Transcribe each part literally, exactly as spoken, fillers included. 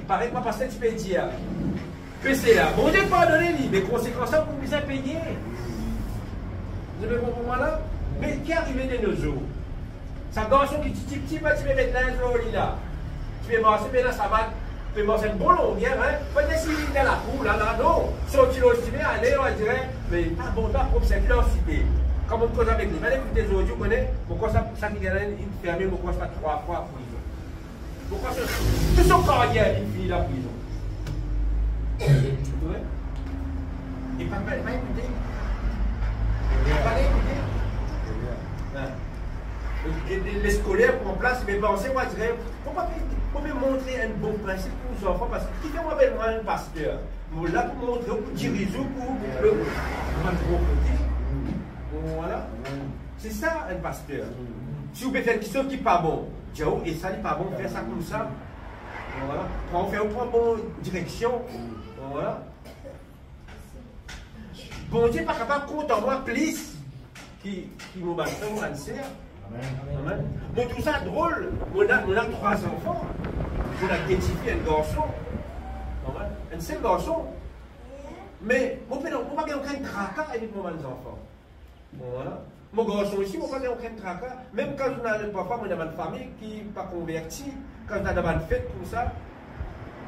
Parey kouma paster ti pe dir, pese la, Bondie pardone li, me konsekans la, ou pou bizin peye. Zot pe konpran mwa la? Me ki arive de no zour? Sa garson ki ti, ti, ti, pa ti pe met linz lor li la, ti pe marse, pe ena sabat, pe marse enn bon longyer, hein, pa dir si li dan lakour la, la, non. Sorti lor sime, ale, on dirait, me pa bon, pa prop, se ki dan site. Kan mo koz avek li, mo ekoute zordi, ou kone, mo krwar sa, sa ki gagn inn ferme, mo krwar sa trwa fwa prizon. Mo krwar so, tou so karyer inn fini dan prizon. Wi. E pa, pa, pa ekoute. Pa ekoute. Hein. E, e, leskoler pran plas, me panse, mwa, dir, mo pa pe, mo pe montre enn bon prinsip pou zanfan, parski ki fer mo apel mwa enn paster? Mo la pou montre ou, pou diriz ou, pou, pou, pou bann bon kote. Bon, vwala. Se sa, enn paster. Si ou pe fer kiksoz ki pa bon, dir ou, e sa li pa bon, fer sa koumsa. Vwala. Pran, fer ou pran bon direksion. Vwala. Bondie pa kapav kontan mwa plis ki, ki mo bann frer, mo bann ser. Amen. Amen. Mo trouv sa drol. Mo ena, mo ena trwa zanfan. Mo ena de tifi, enn garson. Amen. Enn sel garson. Me mo pe, mo pa gagn okenn traka avek mo bann zanfan. Bon, vwala. Mo garson osi, mo pa gagn okenn traka. Mem kan zot ena, parfwa, mo ena bann fami ki pa konverti, kan zot ena bann fet koumsa,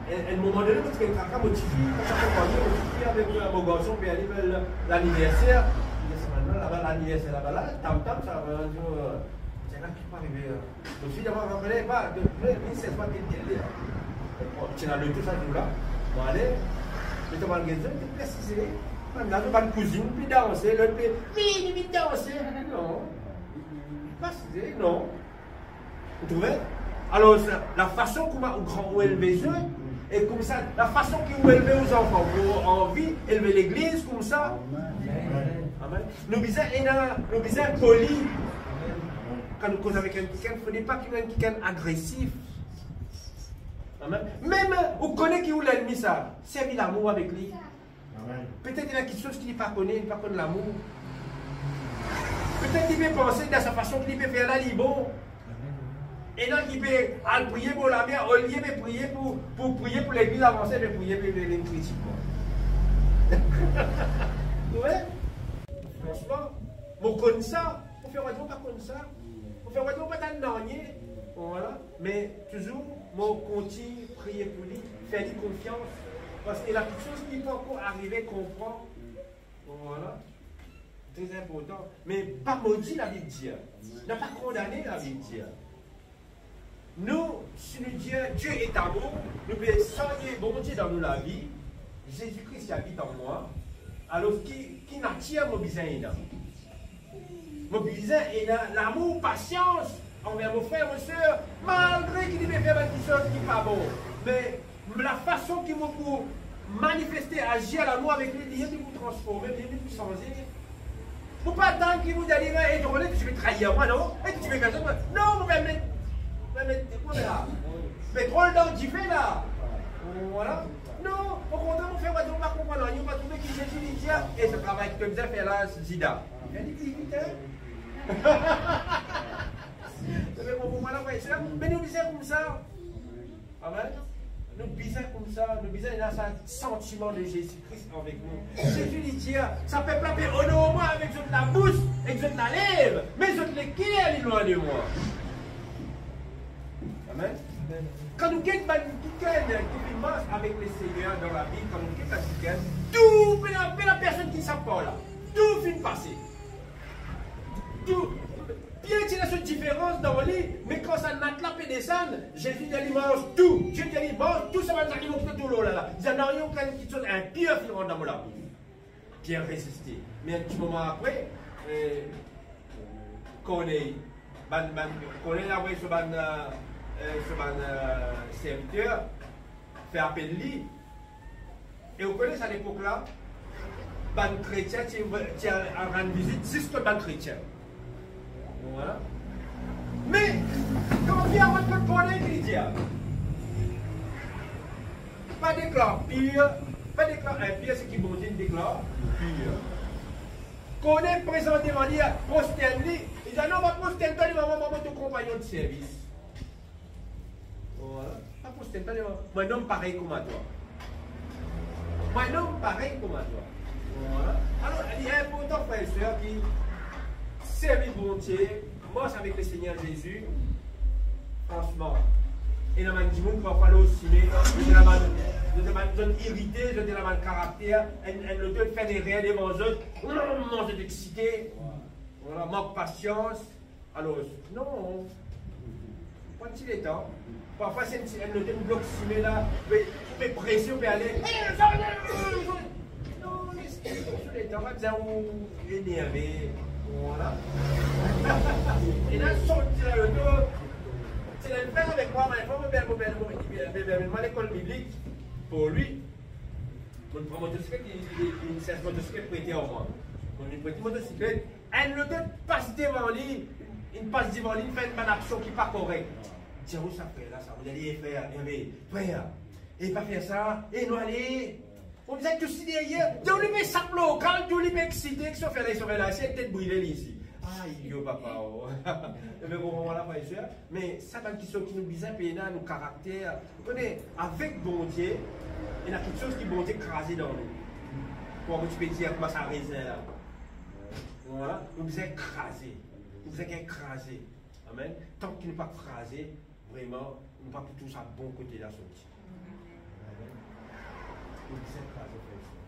enn, enn moman done, mo ti gagn traka, mo tifi, mo ti akonpagne mo tifi avek, euh, mo garson, pe ale ver la, laniverser. Li dir sa bann la, laba, laniverser laba la, tam-tam, sa, euh, ti ena ki pa arive, euh, Mo ti dir, mo rapele pa, de, de, mil sez fwa tel, tel, tel. Bon, ti ena loto sa zour la. Mo ale, me to bann get zot, to presize, bann la, bann kouzinn pe danse, lot pe, vini, vini danse. Non. Presize, non. Ou trouve? Alor, sa, lafason kouma ou gran, ou elve zot, e koumsa, lafason ki ou elve ou zanfan, ou anvi elve legliz koumsa. Amen. Amen. Nou bizin ena, nou bizin poli. Kan nou koz avek enn kikenn, fode pa ki nou enn kikenn agresif. Amen. Mem ou kone ki ou lennmi sa, servi lamour avek li. Amen. Petet ena kiksoz ki li pa kone, li pa konn lamour. Petet li pe panse dan sa fason ki li pe fer la, li bon. Ena ki pe al priye bor lamer, olie pe priye pou, pou priye pou legliz avanse, pe priye, pe vinn kritik mwa. Wi. Fransman, mo konn sa. Mo fer mwa dir mo pa konn sa. Mo fer mwa dir mo pa tann nanye. Bon, vwala. Me touzour, mo kontign priye pou li, fer li konfians. Parski ena kiksoz ki pankor arive konpran. Bon, vwala. Tre inportan. Me pa modi, Labib dir. Napa kondane, Labib dir. Nou, si nou dir, Dieu est amour, nou pe sarye Bondie dan nou lavi, Zezi Kri ti abit an mwa, alor ki, ki natir mo bizin ena? Mo bizin ena lamour, pasians anver mo frer, mo ser, malgre ki li pe fer bann kiksoz ki pa bon. Me lafason ki mo pou manifeste, azir lamour avek li, li mem li pou transforme, li mem li pou sanze. Mo pa atann ki mo dir li, "E to kone ki ti pe trair mwa, non? E ki ti pe fer sa, mwa." Non, mo pa met, mo pa met, mo pa met petrol dan dife la. Vwala. Non, okontrer, mo fer mwa dir mo pa konpran nanye, mo pa trouve ki Zezi li dir, e sa travay ki to bizin fer la, Zida. Fer li pli vit, hein? Zot pe konpran mwa la, frer ek ser? Me nou bizin koumsa. Amen. Nou bizin koumsa, nou bizin ena sa santiman de Zezi Kri avek nou. Zezi li dir, sa pep la pe onor mwa avek zot labous ek zot lalev, me zot leker li lwin de mwa. Amen. Kan nou get bann kikenn ki finn mars avek Lesegner dan lavi, kan nou get bann kikenn, tou, pena, pena personn ki sap par la. Tou finn pase. Tou, Pier ti ena so diferans dan li, me kan sa nat la pe desann, Zezi dir li, "Manz tou." Zezi dir li, "Manz tou sa bann zanimo ki to touzour la la." Li dir, "Nanye okenn kiksoz inpir finn rant dan mo labous." Pier reziste. Me enn ti moman apre, eh, Korney, bann, bann, Korney avoy so bann, eh, eh, so bann, eh, serviter, fer apel li. E ou kone sa lepok la, bann kretien ti, ti al rann vizit zis kot bann kretien. Vwala. Me, kan Pier rant kot Korney, ki li dir? Pa deklar pir, pa deklar inpir seki Bondie deklar pir. Korney prezant devan li, prostern li, li dir, "Non, pa prostern twa devan mwa, mwa, mo to konpagnon de servis." Vwala. Pa Pou sete, mo enn om parey kouma twa. Mo enn om parey kouma twa. Vwala. Alor, li inportan, frer e ser, ki servi Bondie, mars avek Lesegner Zezi. Fransman, ena bann dimoun parfwa lor sime, zot ena bann, zot ena bann, zot irite, zot ena bann karakter, enn, enn lot fer lerer devan zot, zot eksite. Vwala, mank pasians. Alor, non, pran ti letan. Parfwa, si enn ti, enn lot inn blok sime la, ou pe, ou pe prese, ou pe ale. Non, les, les letan, pa bizin ou enerve. Vwala. E la, sot ti la, loto, ti la, fer avek mwa, mo, mo, mo, mo, mo lekol biblik, pou li, mo pran motosiklet, li, li, li, li servi motosiklet prete ar mwa. Mo vinn prete motosiklet, enn lot inn pas devan li, inn pas devan li, inn fer enn bann aksion ki pa korek. Dir ou sa frer la, sa, mo dir li, e frer, e frer, e pa fer sa, e nou ale. Mo bizin tous li deryer, dir ou li pe sap lokal, dir ou li pe eksite, ki sa fer la, ki sa fer la, si tet brile li isi. Ay, yo, papa, o. Ebe, bon, vwala, frer e ser. Me sa bann kistion ki nou bizin pena, nou karakter. Ou kone, avek Bondie, ena kiksoz ki Bondie kraze dan nou. Kouma ti pe dir, kouma sa rezin la. Vwala, nou bizin kraze. Nou bizin gagn kraze. Amen. Tanki nou pa kraze, vreman, nou pa pou trouv sa bon kote la sorti. Amen. Nou bizin kraze, frer e ser.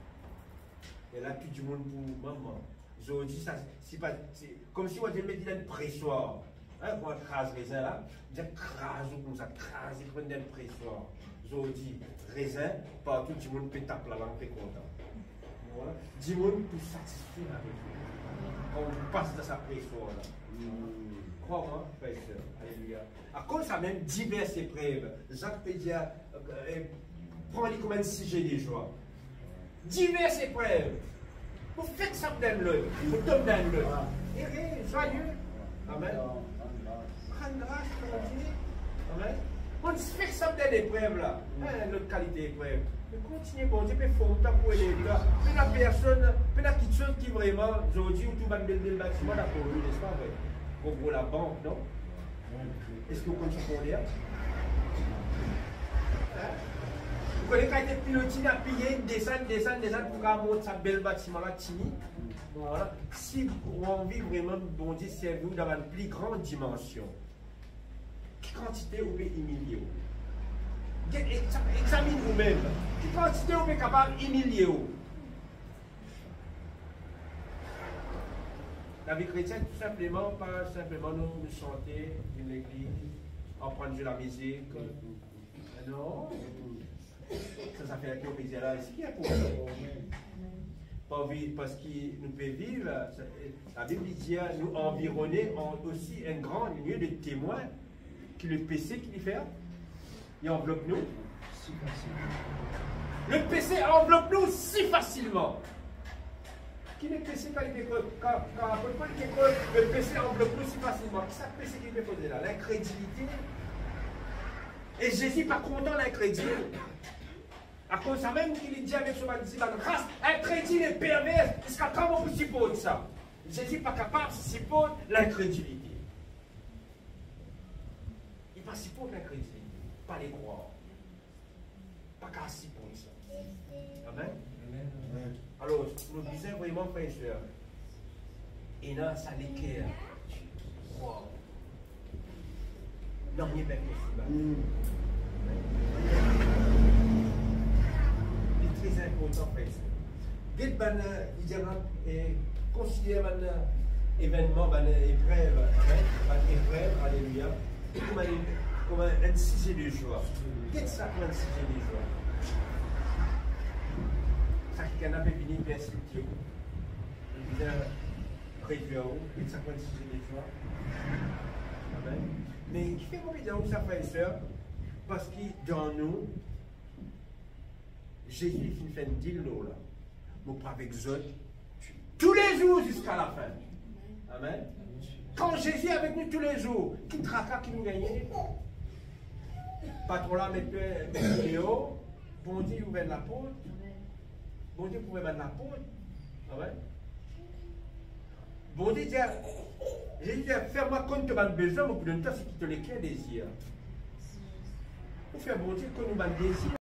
E la, tou dimoun pou manman. Zordi, sa, si pa, si, koumsi ou dir met li dan enn preswar. Hein, pou kraz rezin la, dir kraz ou koumsa, kraz li, pran dan enn preswar. Zordi, rezin, partou dimoun pe tap lalang, pe kontan. Vwala. Dimoun pou satisfe avek li. Kan ou pas dan sa preswar la. Krwar mwa, frer e ser. Aleluya. Akoz samem diver eprev, Zak pe dir, eh, pran li kouma enn size de zwa. Diver eprev. Pou fet sa dan lot, pou tom dan lot. Ere, zwaye. Amen. Rann gras Bondie. Amen. Bon, fet sa dan eprev la. Hein, lot kalite eprev. Me kontigne, Bondie pe form twa pou elev twa. Pena personn, pena kiksoz ki vreman, zordi ou trouv bann bel, bel batiman, dakor, wi, nespa vre? Gro, gro labank, non? Eski ou konn sa fonder? Hein? Ou kone kalite piloti, apiye, desann, desann, desann, pou kapav mont sa bel batiman la, tini? Vwala. Si ou anvi vreman Bondie servi ou dan bann pli gran dimansion, ki kantite ou pe imilie ou? Get, exa-, examine ou mem. Ki kantite ou pe kapav imilie ou? Lavi kretien, tou sinpleman, pa sinpleman nou, nou sante, vinn legliz, aprann zwe lamizik. Non. Sa, sa fer ki ou pe dir la, eski pou pa anvi, parski nou pe viv, sa, Labib li dir, nou anvirone an osi enn gran nuée de temwin, ki lepese ki li fer, li anvlop nou. Le péché enveloppe nous si facilement. Ki lepese, kan li pe koz, kan, kan apot Pol pe koz, le péché enveloppe nous si facilement. Ki sa pese ki li pe koze la? Linkredilite. E Zezi pa kontan linkredil. Akoz samem ki li dir avek so bann disip, bann ras inkredil e perver, ziska kan mo pou siport sa? Zezi pa kapav siport linkredilite. Li pa siport linkredilite, pa le krwar. Pa kapav siport sa. Amen. Amen. Alor, nou bizin vreman, frer e ser, ena sa leker krwar. Nanye pa inposib. Mm. Li tre inportan, frer e ser. Get bann, eh, li dir, eh, konsider bann, eh, evennman, bann, eh, eprev, amen, bann eprev, aleluya, kouma enn, kouma enn size de zwa. Get sa kouma enn size de zwa. Sa ki ena pe vini persirkit ou, li bizin redwir ou, get sa kouma enn size de zwa. Amen. Me kifer mo pe dir ou sa, frer e ser? Parski dan nou, Zezi finn fer enn dil lor la. Mo pou avek zot toulezour ziska lafin. Amen. Kan Zezi avek nou toulezour, ki traka ki nou gagne? Patron la met, met nou deor, Bondie ouver laport. Bondie pou ouver bann laport. Amen. Bondie dir, Zezi dir, fer mwa konn to bann bezwin, mo pou donn twa seki to leker dezir. Pou fer Bondie konn nou bann dezir.